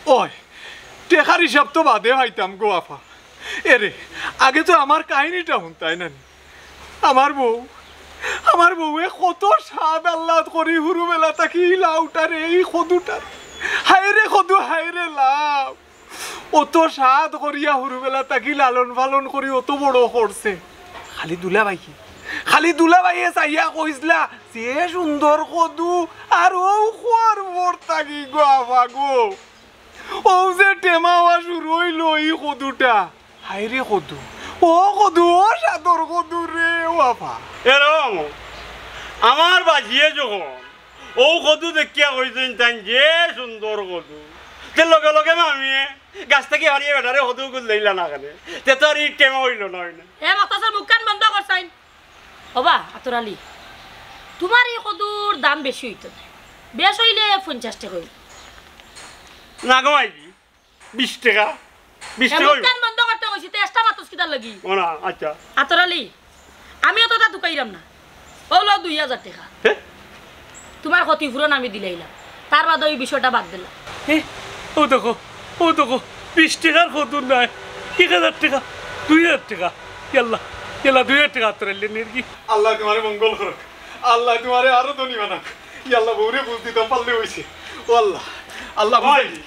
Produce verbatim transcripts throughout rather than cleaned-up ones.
ওই, টেকার হিসাব তো বাদে পাইতাম গো আফা। এরে, আগে তো আমার কাহিনীটা হুনতায় না নি? আমার বউ, আমার বউয়ে কত সাধ আহ্লাদ করি হুরুবেলা থাকি ই লাউটারে, ই কদুটারে। হায় রে কদু, হায় রে লাউ। অত সাধ করিয়া হুরুবেলা থাকি লালন পালন করি অত বড় করছে। খালি দুলাভাইয়ে, খালি দুলাভাইয়ে চাইয়া কইছলা, "যে সুন্দর কদু, আর অউ খোয়ার উপর থাকি গো আফা গো।" অউ যে টেমা অওয়া শুরু অইলো ই কদুটা। হায় রে কদু, ও কদু, ও সাধর কদু রে, ও আফা। এরম আমার বাজিয়ে যখন অউ কদু দেখিয়া কইছইন তাইন যে সুন্দর কদু, তে লগে লগে মামিয়ে গাছ থাকি হারিয়ে বেটারে কদু গুল দিলা না কেনে? তে তো আর ই টেমা অইলো না, অয় না? এ মক্তসর মুখখান বন্ধ করছইন। ওবা, আতর আলী, তুমার ই কদুর দাম বেশি অইতো নায়, বেশ অইলে পঞ্চাশ টেকা অইবো। না গো মাইজি, বিশ টেকা, বিশ টেকা অইবো। মুখখান বন্ধ করতে কইছি, তে এক্সট্রা মাতস কিতার লাগি? ও না, আচ্ছা। আতর আলী, আমি অততা তুকাইরাম না, অউ লও দুই হাজার টেকা। হে? তুমার ক্ষতিপূরণ আমি দিলাইলাম, তার বাদে ই বিষয়টা বাদ দিলাম। হে, অউ দেখো, অউ দেখো, বিশ টেকার কদু নায়, এক হাজার টেকা, দুই হাজার টেকা। ইয়াল্লা, ইয়াল্লা, দুই হাজার টেকা আতর আলীয়ে নির্গি। আল্লায় তুমারে মঙ্গল করউক, আল্লায় তুমারে আরো ধনী বানাউক। ইয়াল্লা, বউরে বুঝ দিতাম পারলে অইছে। ও আল্লাহ, আল্লাহ বুঝাই দি।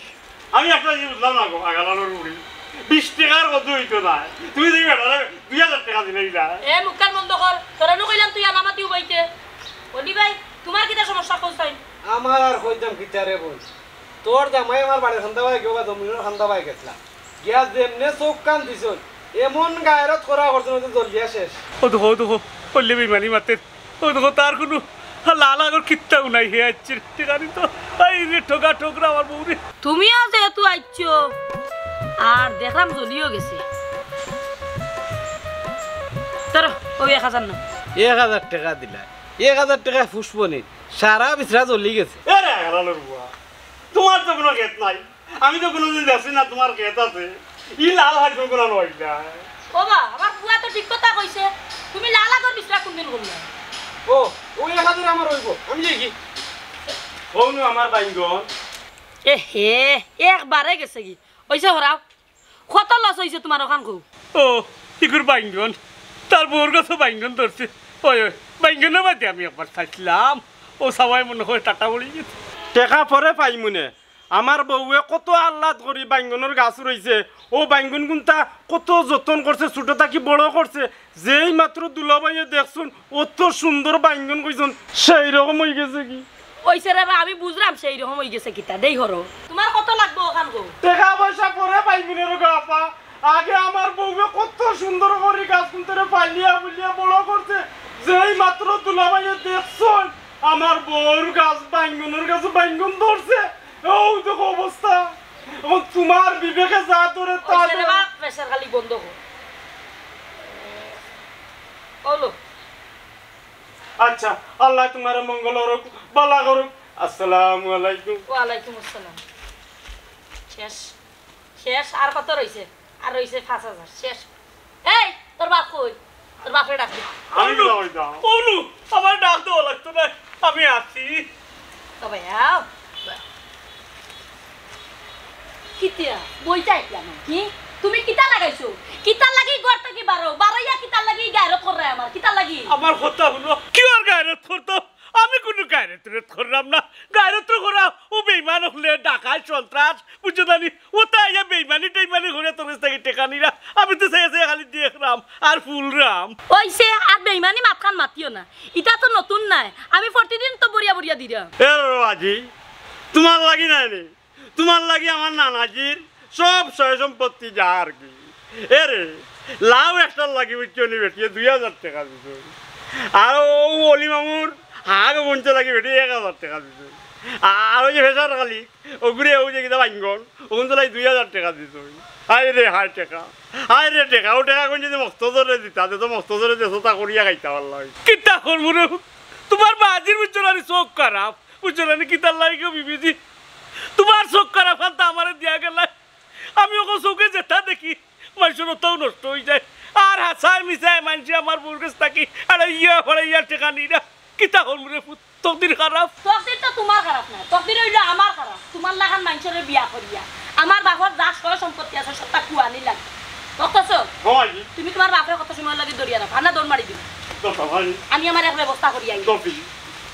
আমি একটা জিনিস বুঝলাম না গো, আগালানোর বুড়ি। বিশ টেকার কদু অইতো নায়। তুমি দেখি বেটারে দুই হাজার টেকা দিলাইলা। এ, মুখখান বন্ধ কর। তোরে নু কইলাম তুই আনামাতি উবাইতে। অলি ভাই, তুমার কিতা সমস্যা কও চাই? আমার আর কইতাম কিতা রে বইন। তোর জামাই আমার বাড়ির কান্দা বায় গিয়া বা জমিনর কান্দা বায় গেছলা। গিয়া যেমনে চউখ কান দিছইন, এমন গায়রত করা করছইন, অউ যে জ্বলিয়া শেষ। অউ দেখো, অউ দেখো, অইলে বেইমানি মাতের। অউ দেখো, তার কুনু লাল আগর কিত্তাউ নাই, হে আইছে টেকা নিতো। আই রে, ঠগা ঠগরা আমার বউরে। তুমিও যেহেতু আইছো, আর দেখরাম জ্বলিও গেছে। ধরো, অউ এক হাজার নাও। এক হাজার টেকা দিলা, এক হাজার টেকায় ফুসবো নি, সারা বিছরা জ্বলি গেছে। এরে হারানোর বুয়া, তুমার তো কুনু খেত নাই, আমি তো কুনুদিন দেখছি না তুমার খেত আছে। ই লাল হাইজম কুনা নইলা। ওবা, আমার বুয়া তো ঠিক কথা কইছে। তুমি লাল আগর বিছরা কুনদিন করলা? ও, অউ এক হাজার আমার অইবো, আমি যাইগি। অউ নু আমার বাইঙ্গন। এ হে, একবারে গেছেগি। অইছে হরাও। কত লস অইছে তুমার অখান কও? ও, ইগুর বাইঙ্গন। তার বউর গাছো বাইঙ্গন ধরছে। ওই, ওই, বাইঙ্গনর বাদে আমি একবার চাইছলাম। অউ চাওয়ায় মনে অয় টাটা পড়ি গেছে। টেকা পরে পাইমুনে। আমার বউয়ে কত আহ্লাদ করি বাইঙ্গনর গাছ রইছে, অউ বাইঙ্গন গুনতা কত যতন করছে, ছোট থাকি বড় করছে। যেই মাত্র দুলাভাইয়ে দেখছইন, অত সুন্দর বাইঙ্গন কইছইন, সেই রকম অইগেছেগি। অইছে রে বা, আমি বুঝরাম সেই রকম অইগেছে কিতা। দেই হরো। তুমার কত লাগবো অখান কও? টেকা পয়সা পরে পাইমুনে রে গো আফা। আগে আমার বউয়ে কত সুন্দর করি গাছ গুনতারে পালিয়া বুলিয়া বড় করছে, যেই মাত্র দুলাভাইয়ে দেখছইন, আমার বউর গাছ বাইঙ্গনর গাছে বাইঙ্গন ধরছে। অউ দেখো অবস্থা। অখন তুমার বিবেকে যা ধরে তা অইছে রে বা, প্রেশার খালি বন্ধ কর। ওলো। আচ্ছা, আল্লায় তুমারে মঙ্গল করউক, ভালা করউক। আসসালামু আলাইকুম। ওয়ালাইকুম আসসালাম। শেষ, শেষ। আর কত রইছে? আর রইছে পাঁচ হাজার। শেষ। এই, তোর বাপ কই? তোর বাপরে ডাক দে। আমি অনু, কিলা কইতাম? অনু, আমারে ডাক দেওয়া লাগতো নায়, আমি আছি। তবে আও। কিতা? বইতা আইলাম আমি। তুমি কিতা লাগাইছো? কিতার লাগি ঘর থাকি বারো? বারইয়া কিতার লাগি গায়রত কররায় আমার? কিতার লাগি? আমার কথা হুনো। কিওর গায়রত করতো? আমি কুনু গায়রত-টয়রত কররাম না। গায়রত তো করা অউ বেইমান অকলে, ডাকাইত, সন্ত্রাস, বুঝছো না নি? অতা আইয়া বেইমানি-টেইমানি করিয়া তোর গেছ থাকি টেকা নিরা। আমি তো চাইয়া চাইয়া খালি দেখরাম আর ফুলরাম। অইছে, আর বেইমানি মাতখান মাতিও না। ইটা তো নতুন নায়, আমি প্রতিদিন তো বরিয়া বরিয়া দিরাম। এ রে বাজি, তুমার লাগি নায় নি? তুমার লাগি আমার নানাজির সব সয়-সম্পত্তি যার গি। এরে, লাউ একটার লাগি বুঝছো নি বেটিয়ে দুই হাজার টেকা দিছে। আর অউ অলি মামুর হাগ বুনতে লাগি বেটিয়ে এক হাজার টেকা দিছে। আর অউ যে ফেশার খালি, অগুরে অউ যে কিতা বাইঙ্গন, অগুনতে লাগি দুই হাজার টেকা দিছে। হায় রে হায় টেকা, হায় রে টেকা, অউ টেকা কুন যদি মক্তসরে দিতা, তে তো মক্তসরে দেশো তা করিয়া খাইতা পারলা অয়। কিতা করমু রে? তুমার বাজির বুঝছো না নি চউখ খারাপ। বুঝছো না নি কিতার লাগি গো বিবিজি? তুমার চউখ খারাপ খানতা আমারে দিয়া গেলায়। আমি অখন চউখে যেতা দেখি, মানষর অতাউ নষ্ট অইযায়। আর হাছায় মিছায় মানষে আমার বউর গেছ থাকি আড়াইয়া ফাড়াইয়া টেকা নিরা। কিতা করমু রে পুত? তকদির খারাপ। তকদির তো তুমার খারাপ নায়, তকদির অইলো আমার খারাপ। তুমার লাখান মানষরে বিয়া করিয়া আমার বাপর যা সয় সম্পত্তি আছে, সবতা কুয়ানি লাগে। বুঝছো? ও মাইজি। তুমি তুমার বাপরে কত সময় লাগে ধরিয়া রাখো, আর না দৌড় মারি দিবো। দোস্ত ভাই। আমি আমার এক ব্যবস্থা করি আই। দোস্তি।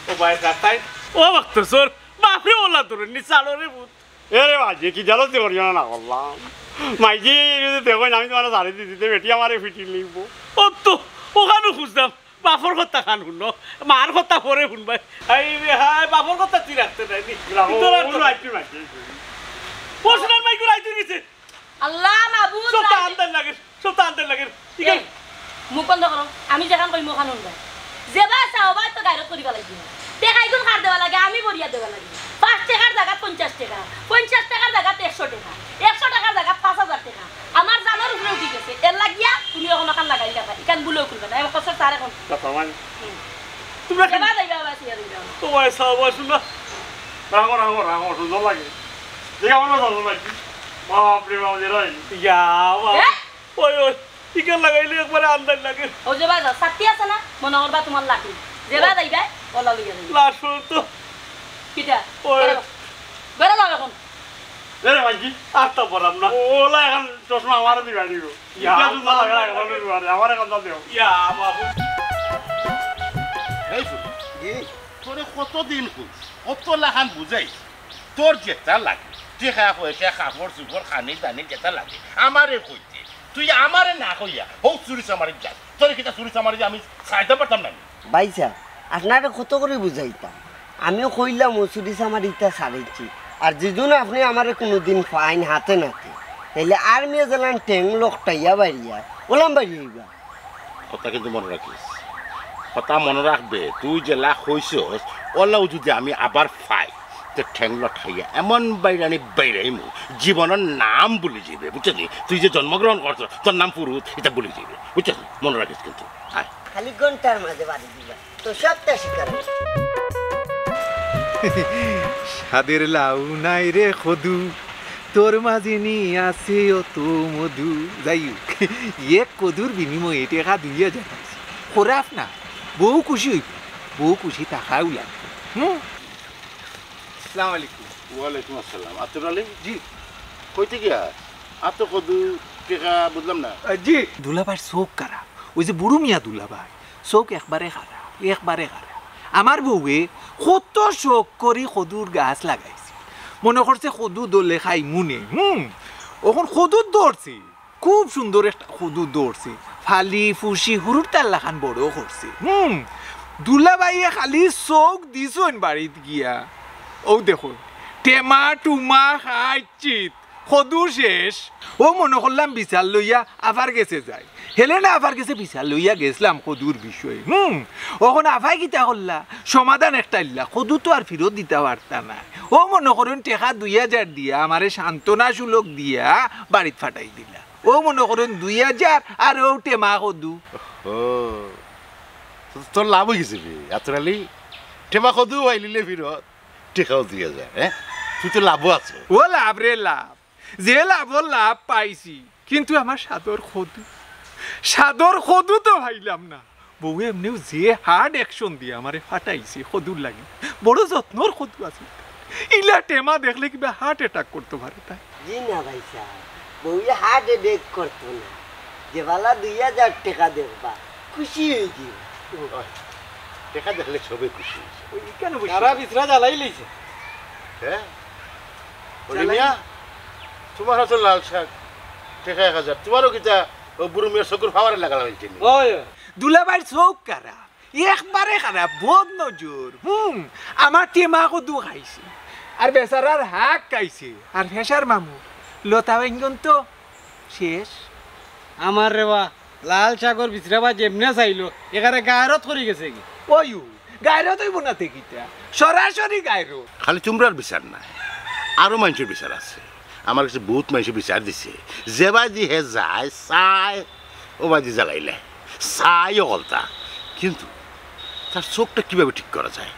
ও ভাই, রাস্তায়। ও বক্তর চোর, বাপরে ওলা ধরুন নি, চালো রে ভূত। এ রে মাইজি, কি জানো তে করিও না, না করলাম। মাইজি, এই যে দেখো না, আমি তুমার সারি দিছি, তে বেটি আমারে ফিটিং লিখবো। ও তো, ওখানে খুঁজতাম। বাপর কথা খান হুনো, মার কথা পরে হুনবায়। এই রে হায়, বাপর কথা তুই রাখতে নাই নি। রাখো, তোরা তো ওগুলো আইতে মাইজি। ও সোনার মাইগুর আইতে গেছে। আল্লাহ মাবুদ, সব তো রাজি। আন্দাজ লাগে, সব তো আন্দাজ লাগে। ঠিক আছে? এই, মুখ বন্ধ করো। আমি যেখান কইমু ওখান হুনবায়। যেবায় চাও ওবায় তো গায়রত করিবা লাগি। টেকা ইগুন কার দেওয়া লাগে, আমি ভরিয়া দেওয়া লাগে। পাঁচ টেকার জাগাত পঞ্চাশ টেকা, পঞ্চাশ টেকার জাগাত একশো টেকা, একশো টেকার জাগাত পাঁচ হাজার টেকা। আমার জানর উপরে উঠি গেছে। এর লাগিয়া তুমি অখন ওখান লাগাই রাখা। ইখান ভুলেও খুলবে না। এবার কষ্ট তার এখন। কথা মানে। হুম। তুমি এখন যেবায় যাইবা, ওবায় সিয়া দিবা। ও ভাই সাহেব, আসুন না। রাখো, রাখো, রাখো, সুন্দর লাগে। দেখে আমার ভালো লাগে। বাপ রে বাপ, এরাই। ইয়া, বাপ। এ? ওই, ওই, ইখান লাগাইলে একবারে আন্দাজ লাগে। ও যে বাজার, ছাতি আছে না? মনো করবা তুমার লাঠি। যেবায় যাইবায়, ওলা লইয়া যাইবায়। লাশ তো। কিতা? ওই। বেরো। বেরো লাও এখন। এ রে মাইজি, আর তো বললাম না। ওলা এখন চশমা আমারে দিবা দিব। ইয়া, ইটা সুন্দর লাগে না, আমারে দিবা, আমারে কথা দেও। ইয়া, বাবু। এই শুন, জি। তোরে কতদিন কই, কত লাখান বুঝাই, তোর যেটা লাগে, টেকা পয়সা, কাপড় চোপড়, খানি দানি যেটা লাগে, আমারে কইতে। তুই আমারে না কইয়া, হউ চুরি চামারি যাস। তোরে কিতা চুরি চামারি যে আমি চাইতাম পারতাম না নি? ভাইসাব, আপনারে কত করি বুঝাইতাম? আমি কইলাম, ও চুরি চামারি ইতা ছাড়ছি। আর যেদিন আপনে আমারে কুনুদিন পাইন হাতে নাতে, তাইলে আর্মিয়ে যেলান ঠেং লকটাইয়া বাড়িয়া, ওলান বাড়ি অইবা। কথা কিন্তু মনো রাখিস, কথা মনো রাখবে, তুই যেলা কইছস, ওলাও যদি আমি আবার পাই, তে ঠেং লকটাইয়া এমন বাইরানি বাইরাইমু, জীবনর নাম ভুলি যাইবে, বুঝছস নি? তুই যে জন্মগ্রহণ করছস, তোর নাম পুরুত, ইতা ভুলি যাইবে, বুঝছস নি? মনো রাখিস কিন্তু। আয়। খালি ঘন্টার মাঝে বাড়ি দিবা, তো সবটা স্বীকার অইছে। সাদের লাউ নাই রে কদু, তোর মাঝে নি আছে অত মধু। যাই হোক, এক কদুর বিনিময়ে টেকা দুই হাজার পাইছি। খারাপ না, বউ খুশি অইবো, বউ খুশি থাকাও লাগবো। হুম? আসসালামু আলাইকুম। ওয়ালাইকুম আসসালাম। আতর আলী? জি। কইতে গিয়া? আতো কদু, টেকা, বুঝলাম না। আহ, জি। দুলাভাইর চউখ খারাপ। ওই যে বুরু মিয়া দুলাভাই, চউখ একবারে খারাপ, একবারে খারাপ। আমার বউয়ে কত শখ করি কদুর গাছ লাগাইছে। মনো করছে কদু ধরলে খাইমু নে, হুম। অখন কদু ধরছে, খুব সুন্দর একটা কদু ধরছে। ফালি ফুসি হুরুতার লাখান বড় করছে, হুম। দুলাভাইয়ে খালি চউখ দিছইন বাড়িত গিয়া। অউ দেখো, টেমা টুমা খাইচ্ছিত। কদু শেষ। অউ মনো করলাম বিচার লইয়া আফার গেছে যাই। হেলেনা আফার গেছে বিচার লইয়া গেছলাম কদুর বিষয়ে। হুম, অখন আফায় কিতা করলা? সমাধান একটা ইল্লা, কদু তো আর ফিরত দিতা পারতা নায়। অউ মনো করইন টেকা দুই হাজার দিয়া আমারে সান্ত্বনা সুলক দিয়া বাড়িত ফাটাই দিলা। অউ মনো করইন দুই হাজার আর অউ টেমা কদু। ও, তো তোর লাভ অইগেছে বে, আতর আলী। টেমা কদু পাইলিলে ফিরত। টেকাও দিয়া যায়, হ্যাঁ? তুই তো লাভও আছো। ও লাভ রে লাভ, যে লাভর লাভ পাইছি, কিন্তু আমার সাদর কদু, সাদর কদু তো পাইলাম না। বউয়ে এমনেও যে hard action দিয়া আমারে ফাটাইছে কদুর লাগি, বড় যত্নর কদু আছে। ইলা টেমা দেখলে কিবা heart attack করতো পারে তাই। জি না ভাইসাব, বউয়ে heart attack করতো না। যেবালা দুই হাজার টেকা দেখবা, খুশি অইযিবা। ওই, টেকা দেখলে সবে খুশি অইযিবা। ওই কেন বসে? সারা বিছরা জ্বালাই লইছে। হ্যাঁ? ওরে জ্বালাই। মিয়া, তুমার হাতো লাল শাক, টেকা এক হাজার, তুমারও কিতা অউ বুরু মিয়ার চকুর power এ লাগাল অইছে নি? ওই, ওই। দুলাভাইর চউখ খারাপ, একবারে খারাপ, বদ নজর। হুম, আমার টেমা কদু খাইছে, আর বেচারার হাক খাইছে, আর ফেশার মামু লতা বেঙ্গন তো শেষ। আমার রে বা, লাল শাকর বিছরাবায় যেমনে চাইলো, একারে গায়রত করি গেছে গি। ওই ও, গায়রত অইবো না তে কিতা? সরাসরি গায়রত। খালি তুমরার বিচার নায়, আরো মানষর বিচার আছে। আমার গেছে বউত মানষে বিচার দিছে। যেবায়দি হে যায়, চায়, অবায়দি জ্বালাইলে। চায় অকলতা। কিন্তু তার চউখটা কিভাবে ঠিক করা যায়?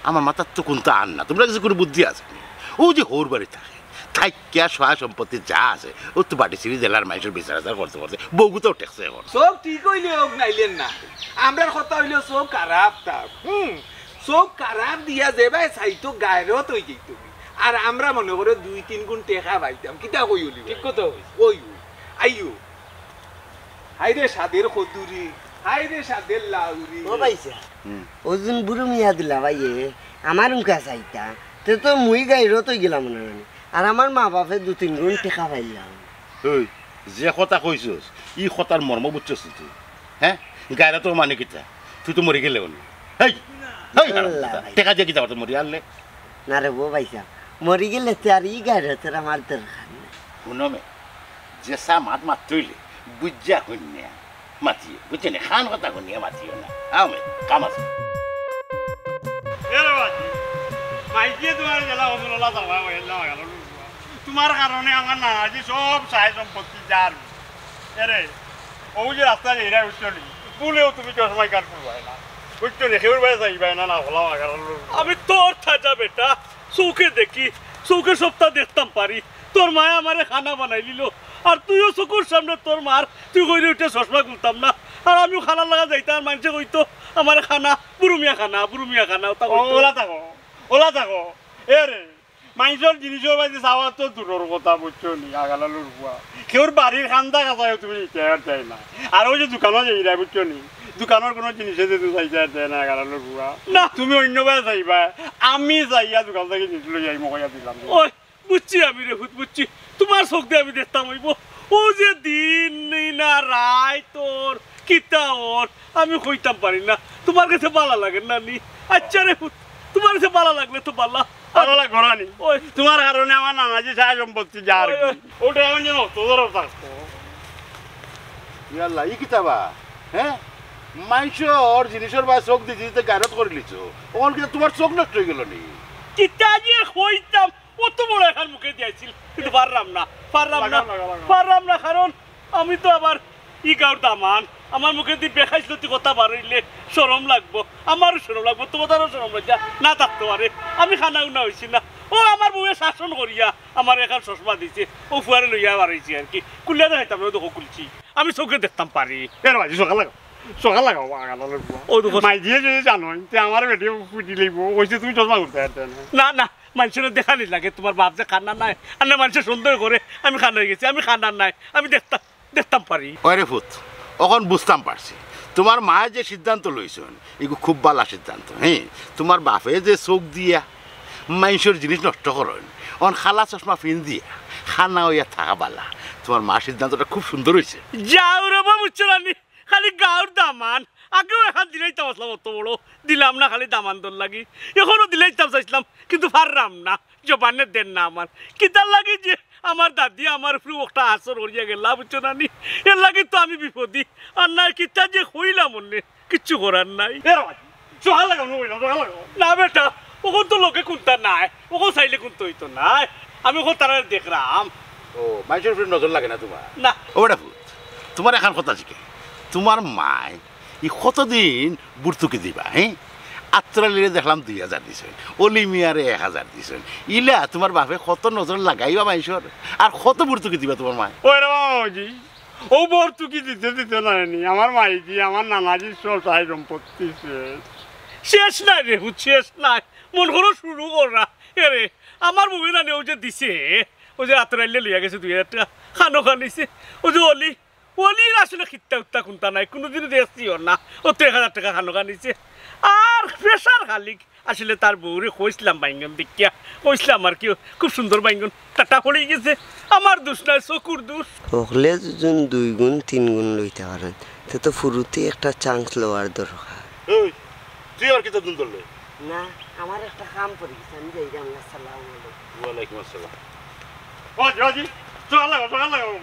আমার মাথাত তো কুন্তা আর না। তুমরার গেছে কুনু বুদ্ধি আছে নি? অউ যে হউর বাড়ি থাকে, থাকিয়া সহায় সম্পত্তি যা আছে, অউ তো বাটি ছিড়ি দিলার মানষর বিচার আচার করতে করতে বউগুতাও ঠেকছে অখন। চউখ ঠিক অইলে অউক নাইলে না। আমরার কথা অইলো চউখ খারাপ তার। হুম। চউখ খারাপ দিয়া যেবায় চাইতো গায়রত অই যাইতো। আর আমরা মনে করো দুই তিন গুণ টেকা পাইতাম। কিতা কই অলি ভাই? ঠিক কথা কইছো। কই অই? আইও। হায়রে সাধের কদুরি, হায়রে সাধের লাউরি। ও ভাইসাব, হুম। অউ যেন বুরু মিয়া দুলাভাইয়ে আমার মুখা চাইতা, তে তো মুই গায়রত অই গেলাম না নি। আর আমার মা বাপে দুই তিন গুণ টেকা পাইলাম। ওই, যে কথা কইছস, ই কথার মর্ম বুঝছস তুই? হ্যাঁ? গায়রতর মানে কিতা? তুই তো মরি গেলে অনে। হেই, হেই, আল্লাহ। টেকা দিয়া কিতা করতে মরি আনলে? না রে বো ভাইসাব, মরি গেলে তো আর ই গায়রতর আমার দরকার নাই। হুনো মে, যে সা মাত মাততে অইলে বুঝা হুনিয়া মাতিও, বুঝছো নি? খান কথা হুনিয়া মাতিও না। আও মে, কাম আছে। এ রে বাজি, মাইজিয়ে তোমার গেলা হজুর আল্লাহ তাআলা ওয়াইল্লা গেল। তোমার কারণে আমার নানাজি সব সহায় সম্পত্তি যার। এরে, অউ যে রাস্তা যাইরা বুঝছো নি, ভুলেও তুমি চশমা কার করবায় না। বুঝছো নি, কেউর বায় যাইবায় না, না ভোলা মাগার। আমি তোর তাজা বেটা, চউখে দেখি, চউখে সবতা দেখতাম পারি। তোর মায় আমারে খানা বানাই দিল, আর তুইও চকুর সামনে তোর মার, তুই কইরে উঠে চশমা খুলতাম না। আর আমিও খানার লাগা যাইতাম, আর মাইনষে কইতো আমারে খানা, বুরু মিয়া খানা, বুরু মিয়া খানা, ওতা ও, কইতো। ওলা থাকো, ওলা থাকো। এরে, মাইনষর জিনিসর বাদে চাওয়া তো দূরর কথা, বুঝছো নি, আগালালুর বুয়া। কেউর বাড়ির খান্দা কাছায়ও তুমি নিতে পারতে না। আর অউ যে দোকানো যাইরা, বুঝছো নি, দোকানর কোনো জিনিসে যে তুমি চাইতে পারতে না, আগালালুর বুয়া। না। তুমি অন্য বায় চাইবা, আমি যাইয়া দোকান থাকি জিনিস লই আইমু কইয়া দিলাম। ওই, বুঝছি আমি রে পুত, বুঝছি। তোমার চউখ দিয়া আমি দেখতাম অইবো। অউ যে দিন নি না রাইত অর, কিতা অর, আমি কইতাম পারি না। তোমার গেছে বালা লাগে না নি? আচ্ছা রে পুত, তোমার গেছে বালা লাগলে তো বালা। বালা লাগবো না নি? ওই। তোমার কারণে আমার নানাজি সহায় সম্পত্তি যার। ওই, ওই। ওটা এখন যেন অত ধরো থাকতো। ইয়াল্লা, ই কিতা বা? হ্যাঁ? মাইনষর জিনিসর বায় চউখ দিতে দিতে গায়রত করিলিছো। অখন কিতা তোমার চউখ নষ্ট অই গেল নি? কিতা যে কইতাম, অত বড় একখান মুখে দিয়া আইছিল, কিন্তু পারলাম না, পারলাম না, লাগাও, লাগাও, লাগাও। পারলাম না, কারণ আমি তো আবার ই গাঁওর দামান, আমার মুখেদি বেখাইছলতি কথা বার অইলে শরম লাগবো, আমারও শরম লাগবো, তোমাদেরও শরম লজ্জা না থাকতে পারে। আমি খানা উনা অইছি না, ও আমার বউয়ে শাসন করিয়া আমারে একখান চশমা দিছে, অউ ফুয়ারে লইয়া বার অইছি আর কি। খুলিয়া দেখাইতাম না, অউ দেখো খুলছি, আমি চউখে দেখতাম পারি। এ রে বাজি, চশমা লাগাও, চশমা লাগাও, আগালালুর বুয়া। অউ দেখো। মাইজিয়ে যদি জানইন, তে আমারে বেটিয়ে পিটি লইবো, কইছে তুমি চশমা খুলতে পারতে না। না, না, মাইনষরে দেখানি লাগে, তোমার বাপ যে খানা নাই, আর না মাইনষে সন্দেহ করে আমি খানা অই গেছি, আমি খানা নাই, আমি দেখতাম, দেখতাম পারি। ওরে পুত, অখন বুঝতাম পারছি, তোমার মায়ে যে সিদ্ধান্ত লইছইন, ইগু খুব বালা সিদ্ধান্ত। হ্যাঁ, তোমার বাপে যে চউখ দিয়া মাইনষর জিনিস নষ্ট করইন, অখন কালা চশমা পিন্দিয়া খানা অইয়া থাকা বালা। তোমার মার সিদ্ধান্তটা খুব সুন্দর অইছে। যাও রে বাবু চলানি, খালি গাঁওর দামান, আগেও একখান দিলাইতাম আছলাম অত বড়, দিলাম না, খালি দামান্দর লাগি। অখনো দিলাইতাম চাইছলাম, কিন্তু পারলাম না, জবানে দের না আমার। কিতার লাগি যে আমার দাদি আমার উপরে একটা আছর করিয়া গেলা, বুঝছো না নি? এর লাগি তো আমি বিপদি। আর না কিতা যে কইলাম অনে, কিচ্ছু করার নাই। এ রে বাজি, চশমা লাগাও, না, চশমা লাগাও। না বেটা, অখন তো লগে কুন্তা নাই, অখন চাইলে কুন্তা অইতো নায়। আমি অখন তারারে দেখরাম। ও, মাইনষর উপরে নজর লাগে না তোমার? না। ও বেটা পুত, তোমার একখান কথা জিকাই, তোমার মায় ই কতদিন ভর্তুকি দিবা, হ্যাঁ? আত্রালিরে দেখলাম দুই হাজার দিছইন, অলি মিয়ারে এক হাজার দিছইন, ইলা তোমার বাপে কত নজর লাগাইবা মাইনষর, আর কত ভর্তুকি দিবা তোমার মায়? ওই রে বাবাজি, অউ ভর্তুকি দিতে দিতে নায় নি, আমার মাইজি, আমার নানাজির সব সহায় সম্পত্তি শেষ। শেষ নাই রে পুত, শেষ নাই। মন করো শুরু কররা। এরে, আমার বউয়ে নানি অউ যে দিছে, অউ যে আতর আইলে লইয়া গেছে দুই হাজার টেকা, খানো খানিছে। অউ যে অলি, অলির আসলে খিত্তা উত্তা কুন্তা নাই, কুনুদিনও দেখছিও না। অউ তো এক হাজার টেকা খানো খানিছে। আর প্রেশার খালি আসলে তার বউরে কইছলাম বাইঙ্গন দেখিয়া, কইছলাম আর কি, খুব সুন্দর বাইঙ্গন, টাটা পড়ি গেছে। আমার দোষ নায়, চকুর দোষ। হকলে যুদি দুই গুণ, তিন গুণ লইতা পারইন, তে তো ফুরুতে একটা chance লওয়ার দরকার। এই, তুই আর কিতা দুন ধরলে? না, আমার একটা কাম পড়ি গেছে, আমি যাইরাম। আসসালামু আলাইকুম। ওয়ালাইকুম আসসালাম। ও, জি, জি, চশমা লাগাও, চশমা লাগাও।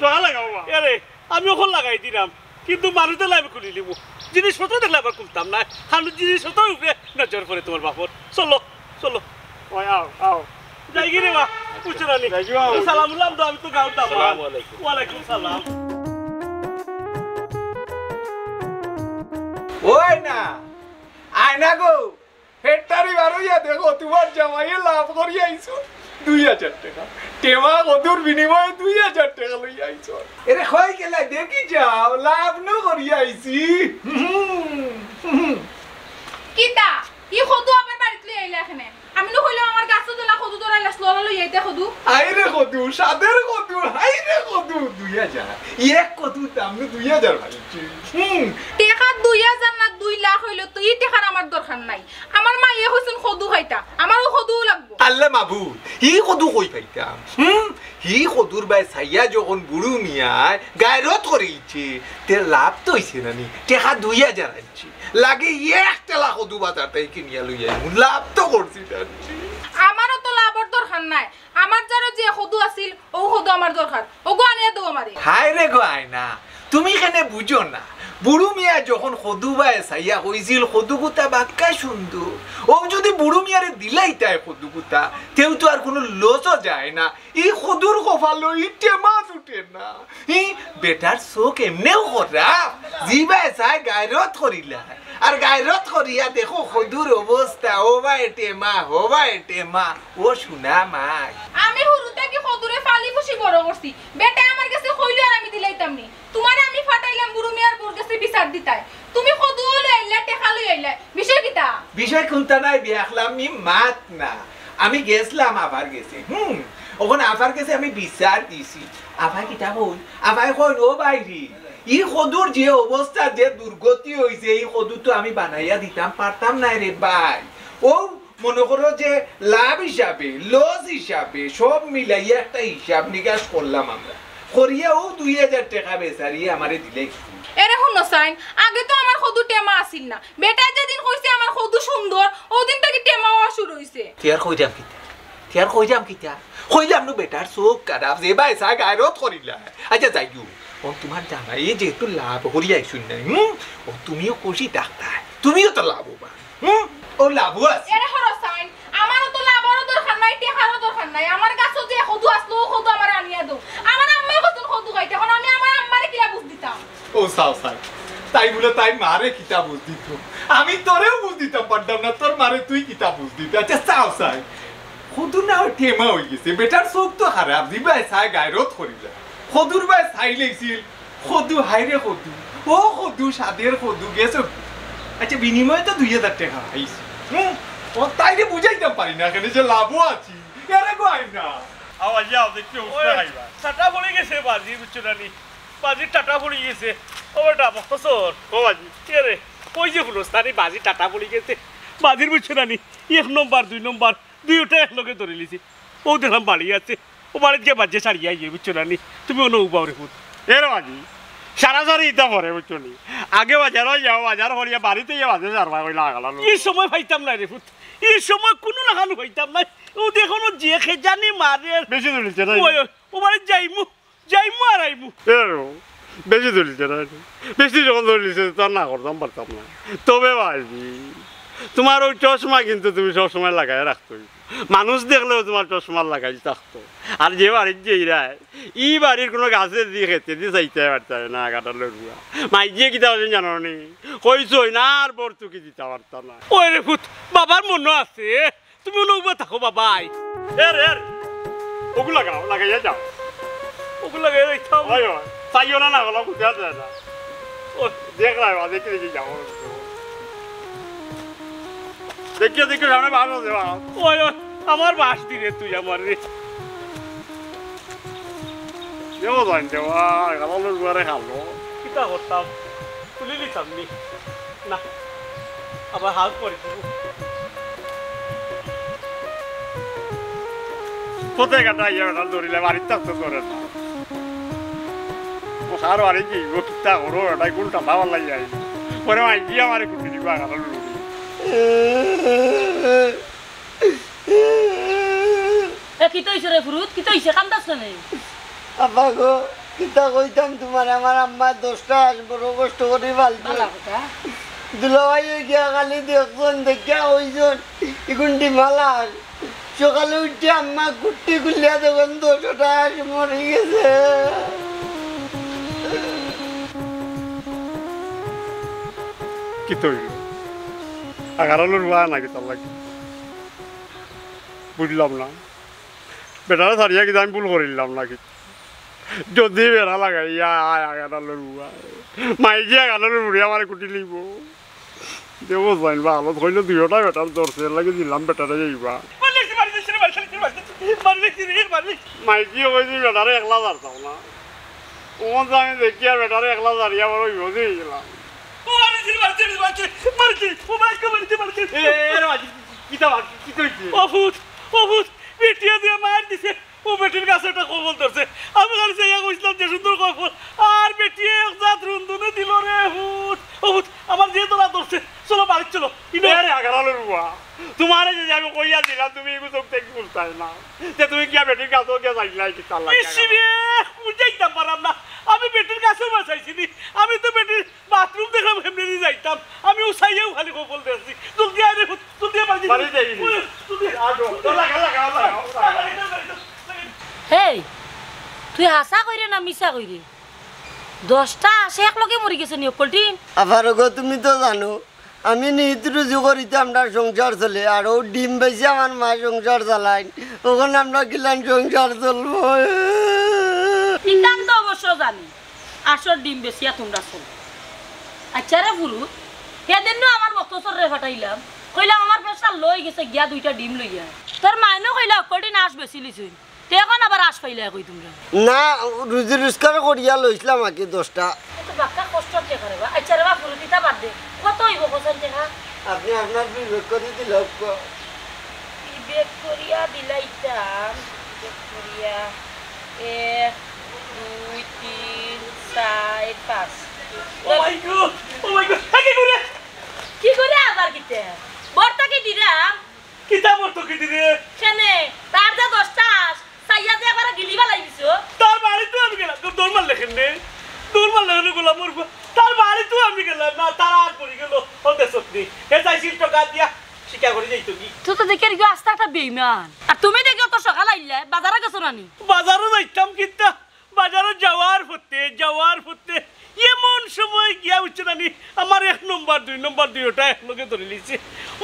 চশমা লাগাও, বাবা। এরে, আমি অখন লাগাই দিরাম, কিন্তু মানুষ দেখলে আমি খুলি নিমু। জিনিসপত্র দেখলে আবার খুলতাম না, কারণ জিনিসপত্রর উপরে নজর পড়ে তোমার বাপর। চলো, চলো। ওই, আও, আও। যাইগি রে বা, বুঝছো না নি? যাইগি বাবা। সালাম বললাম তো, আমি তো গাঁওর দামান। আসসালামু আলাইকুম। ওয়ালাইকুম সালাম। ওই না, আয় না গো। হেডটারি বারইয়া দেখো, তোমার জামাইয়ে লাভ করিয়া আইছো দুই হাজার টেকা। টেমা কদুর বিনিময়ে দুই হাজার টেকা লইয়া আইছো। এরে কই গেলা দেখি যাও, লাভ নু করিয়া আইছি। হুম, হুম। কিতা? ই কদু আবার বাড়িত লই আইলা কেনে? আমি নু কইলাম আমার গাছো যেলা কদু ধরাইল আছিল, অলা লই আইতে কদু। হায় রে কদু, সাদের কদু, হায় রে কদু, দুই হাজার। এক কদুর দাম নু দুই হাজার পাইছি। হুম। টেকা দুই হাজার না দুই লাখ অইলো তো ই টেকার আমার দরকার নাই। আমার মাইয়ে কইছইন কদু খাইতা, আমারও কদু লাগবো। আল্লাহ মাবুদ, ই কদু কই পাইতাম? হুম? ই কদুর বায় চাইয়া যখন বুরু মিয়ায় গায়রত করিলছে, তে লাভ তো অইছে না নি? টেকা দুই হাজার আনছি, লাগে এক টেলা কদু বাজার থাকি কিনিয়া লই আইমু, লাভ তো করছি না নি? আমারও তো লাভর দরকার নাই, আমার যারো যে কদু আছিল, অউ কদু আমার দরকার, অগু আনিয়া দেও আমারে। হায় রে গো আয়না, তুমি কেনে বুঝো না? বুরু মিয়া যখন কদু বায় চাইয়া কইছিল, কদুগুতা বাক্কা সুন্দর, অউ যুদি বুরু মিয়ারে দিলাইতায় কদুগুতা, তেউ তো আর কুনু লসও যায় না। ই কদুর কপালো ই টেমা জুটে না। ই বেটার চউখ এমনেউ খারাপ, জি বায় চায় গায়রত করিলায়। আর গায়রত করিয়া দেখো কদুর অবস্থা, ও বায় টেমা, ও বায় টেমা, ও সোনা মাই। আমি হুরু থাকি কদুরে ফালি ফুসি বড় করছি, বেটায় আমার গেছে কইলো আর আমি দিলাইতাম নি। তুমারে আমি ফাটাইলাম বুরু মিয়ার বউর গেছে বিচার দিতায়, তুমি কদু লই আইলা, টেকা লই আইলা, বিষয় কিতা? বিষয় কুন্তা নাই, বিয়াখলামি মাত না। আমি গেছলাম আফার গেছে, হুম, অখন আফার গেছে আমি বিচার দিছি। আফায় কিতা কইন? আফায় কইন, ও বাইরে, ই কদুর যে অবস্থা, যে দুর্গতি অইছে, ই কদু তো আমি বানাইয়া দিতাম পারতাম নায় রে ভাই। অউ মনো করো যে লাভ হিসাবে, লস হিসাবে সব মিলাইয়া একটা হিসাব নিকাশ করলাম আমরা। করিয়া অউ দুই হাজার টেকা বেচারিয়ে আমারে দিলাইছে। এরে হুনো চাইন, আগে তো আমার কদু টেমা আছিল না। বেটায় যেদিন কইছে আমার কদু সুন্দর, অউ দিন থাকি টেমা অওয়া শুরু অইছে। তে আর কইরাম কিতা? তে আর কইরাম কিতা? কইলাম নু বেটার চউখ খারাপ, যে বায় চায় গায়রত করিলায়। আচ্ছা যাই হোক, অউ তুমার জামাইয়ে যেহেতু লাভ করিয়া আইছইন না, হুম? অউ তুমিও খুশি থাকতায়, তুমিও তো লাভবান। হুম? অউ লাভও আছে। এরে হুনো চাইন, আমারও তো লাভরও দরকার নাই, টেকারও দরকার নাই। আমার গাছো যে কদু আছিল, অউ কদু আমারে আনিয়া দেও। আমার আম্মায় কইছইন কদু খাইতা, অখন আমি আমার আম্মারে কিলা বুঝ দিতাম? ও চাও চাই, তাই বুলে তাই মারে কিতা বুঝ দিতো? আমি তোরেও বুঝ দিতাম পারতাম না, তোর মারে তুই কিতা বুঝ দিতে? আচ্ছা চাও চাই, কদু না অয় টেমা অইগেছে, বেটার চউখ তো খারাপ, জি বায় চায় গায়রত করিলায়। কদুর বায় চাইলাইছিল, কদু, হায় রে কদু, ও কদু, সাদের কদু, গেছো। আচ্ছা, বিনিময়ে তো দুই হাজার টেকা পাইছি। হুম, ও তাইরে বুঝাইতাম পারি না, কেনে যে লাভও আছি। এরে গো আইনা। আও, আইয়া, আও, দেখি, উঠবে ওই, খাইবা। টাটা পড়ি গেছে বাজি, বুঝছো না নি? বাজি টাটা পড়ি গেছে। ও বেটা, বক্ত চোর। ও বাজি। এরে, ওই যে ফুলস্তানি বাজি টাটা পড়ি গেছে। বাজির বুঝছো না নি? এক নম্বর, দুই নম্বর, দুইটা একলগে ধরিলিছি। অউ দেখলাম বাড়ি আছে। অউ বাড়িত গিয়া বাজে সারিয়া আইয়ে, বুঝছো না নি? তুমি অনো উবাও রে পুত। এরে বাজি, সারাসারি ইতা পরে, বুঝছো নি? আগে বাজারো যাও, বাজার করিয়া বাড়িত আইয়া বাজে সারবা কইলা আগালা লোক। ই সময় পাইতাম নায় রে পুত। ই সময় কুনু লাখান পাইতাম নায়। অউ দেখো না যে খেজানি মারে। বেশি তুলিছে না? ওই, ওই, অউ বাড়িত যাইমু। যাইমু আর আইমু। এ রে, বেশি তুলিছে না রে? বেশি যখন তুলিছে, তো আর না করতাম পারতাম না। তবে বাজি, তুমার অউ চশমা কিন্তু তুমি সবসময় লাগাইয়া রাখতে অইবো। মানুষ দেখলেও তুমার চশমা লাগাইল থাকতো। আর যে বাড়িত যাইরায়, ই বাড়ির কুনু গাছেদি খেতেদি চাইতায় পারতায় না, কাটালর বুয়া। মাইজিয়ে কিতা কইছইন জানো নি? কইছইন আর ভর্তুকি দিতা পারতা না। ওই রে পুত, বাবার মনো আছে। তুমি অনো উবা থাকো বাবাই। এর, এর। অগু লাগাও, লাগাইয়া যাও। অগু লাগাইয়া যাইতাম। ওই, ওই। চাইও না, না, ওলা বুঝা যায় না। ও। দেখ না, দেখি, দেখি যাও। দেখিও, দেখিও, সামনে বাস আছে, বাস। ওই, ওই, আমার বাস দিরে তুই আমারে। দেওয়া যায়, দেওয়া, গালালো দুয়ারে খালো। কিতা করতাম? তুলি দিতাম নি। না, আবার হাল পড়ি। পথে ঘাটে আইয়া বেটা ধরিলে বাড়িত থাকতে ধরে না। ও সার বাড়ি কি, ও কিতা করো, এটা কোন টাটা বালা যাই। পরে মাই গিয়া আমারে কুটি দিবা, গালালো। এ, কিতা অইছে রে ফুরুত? কিতা অইছে? কান্দাস কেনে? আব্বা গো, কিতা কইতাম তুমারে, আমার আম্মায় দশটা হাঁস বড় কষ্ট করি পালছে। ভালা কথা। দুলাভাইয়ে গিয়া খালি দেখছইন, দেখিয়া কইছইন, ইগুন ডিমালা হাঁস। সকালে উঠিয়া আম্মা কুট্টি খুলিয়া দেখইন, দশটা হাঁস মরি গেছে। কিতা অইলো? আগারালো রুয়া নাকি তার লাগি? বুঝলাম না। বেটারে ছাড়িয়া কিতা আমি ভুল করিলাম নাকি? যদি বেড়া লাগাইয়া আয় আগারালো রুয়া, মাইজি আগারালো রুড়ি আমারে কুটি লইবো। দেবো যাইন বা হালত কইলো দুইওটা বেটার ধরছে, এর লাগি দিলাম বেটারে যাইবা। মারি দিছি, মারি দিছি রে, মারি দিছি, মারি দিছি রে, মারি দিছি। মাইজি কইছি বেটারে একলা ছাড়তাম না। ওমন যে আমি দেখিয়া বেটারে একলা ছাড়িয়া আবার ওই হজে গেলাম। ও মারি দিছি, মারি দিছি, মারি দিছি, মারি দিছি, ও মাই গড, মারি দিছি, মারি দিছি। এ, এ, এ, মারি দিছি, কিতা মারি, কিতা হইছে? ও ফুত, ও ফুত, বেটিয়ে দিয়া মার দিছে। ও বেটির গাছে একটা কফল ধরছে। আমি খালি চাইয়া কইছিলাম যে সুন্দর কফল। আর বেটিয়ে এক জাত রুন্দুনি দিল রে ফুত। ও ফুত, আমার যে ধরা ধরছে। চলো বাড়িত চলো। ইনো এরে আগারালো রুয়া। তুমারে যদি আমি কইয়া দিলাম, তুমি এগু চোখ থাকি খুলতায় না। যে তুমি গিয়া বেটির গাছে গিয়া যাইলাই কিতার লাগি? ইস রে, বুঝাইতাম পারাম না। আমি বেটির গাছেও বাঁচাইছি নি। আমি তো বেটির বাথরুম দেখলাম, হেমনে দি যাইতাম। আমি ও চাইয়াও খালি কফল দেখছি। জলদি আয় রে ফুত, জলদি আয় বাড়ি বাড়ি যাই। ওই, জলদি আয়। আ, লাগা, লাগা, লাগা, লাগা। হেই, তুই হাছা কইরে না মিছা কইরে? দশটা হাঁস একলগে মরি গেছে নি অকলটিন? আফারগো, তুমি তো জানো, আমি নিত রুজি করিতে আমরার সংসার চলে, আর ও ডিম বেচি আমার মায় সংসার চালাইন। অখন আমরার কিলান সংসার চলবো? ইখান তো অবশ্য জানি, হাঁসর ডিম বেচিয়া তুমরা চলো। আইচ্ছা রে ফুরুত, হেদিন নু আমার মক্তসররে ফাটাইলাম, কইলাম আমার প্রেশার লো অইগেছে, গিয়া দুইটা ডিম লইয়া। তোর মায়নু কইলা অকলটিন হাঁস বেচিলিছইন, তে অখন আবার হাঁস পাইলায় কই তুমরা? না, রুজি রোজগার করিয়া লইছলাম আগে দশটা। এ তো বাক্কা কষ্টর টেকা রে বা। আইচ্ছা রে বা ফুরুত, ইতা বাদ দে, কত অইবো কছাইন টেকা? আপনি আপনার বিবেক করি দিলাউক্কা। বিবেক করিয়া দিলাইতাম, বিবেক করিয়া এক, দুই, তিন, চাইর, পাঁচ। ও মাই গড, ও মাই গড, এ কি করে? কি করে আবার কিতা? ভর্তুকি দিরাম। কিতা ভর্তুকি দিরে? কেনে? তার যে দশটা হাঁস, চাইয়া যে একবারে গিলি ফালাই দিছো। তার বাড়িত আমি গেলাম, তো দৌড় মারলে কেনে? দৌড় মারলে কেনে গোলামর ফুয়া? তার বাড়িত আমি গেলাম না, তার আর পড়ি গেল, ও দেশত নেই। হে চাইছিল টেকা দিয়া, স্বীকার করি যাইতো কি? তুই তো দেখি আর কি আস্তা একটা বেইমান। আর তুমি দেখি অত সকাল আইলে, বাজারো গেছো না নি? বাজারো যাইতাম কিতা? বাজারো যাওয়ার পথে, যাওয়ার পথে এমন সময় গিয়া বুঝছো না নি, আমার এক নম্বর, দুই নম্বর দুইওটা একলগে ধরিলিছে।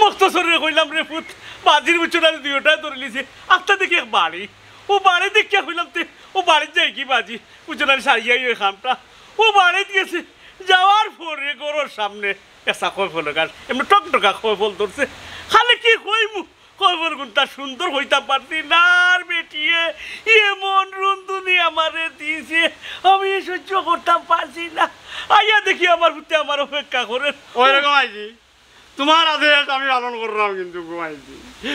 মক্তসররে কইলাম, "রে ফুত, বাজির বুঝছো না নি, দুইওটায় ধরিলিছে।" আস্তা দেখি এক বাড়ি, ও বাড়ি দেখিয়া কইলাম, "তে ও বাড়িত যাই কি বাজি, বুঝছো না নি, সারিয়াই ওই কামটা।" ও বাড়িত গেছে, যাওয়ার পরে ঘরর সামনে এসা কফল গাছ, এমনে টকটকা কফল ধরছে। খালি কি কইমু, কফল কুনতা সুন্দর কইতাম পারছি না। আর বেটিয়ে এমন রুন্দুনি আমারে দিছে, আমি সহ্য করতাম পারছি না। আইয়া দেখি আমার ফুতে আমার অপেক্ষা করের। ওই রকম আইছি, তুমার আদেশ আমি পালন করলাম, কিন্তু ঘুমাইছি।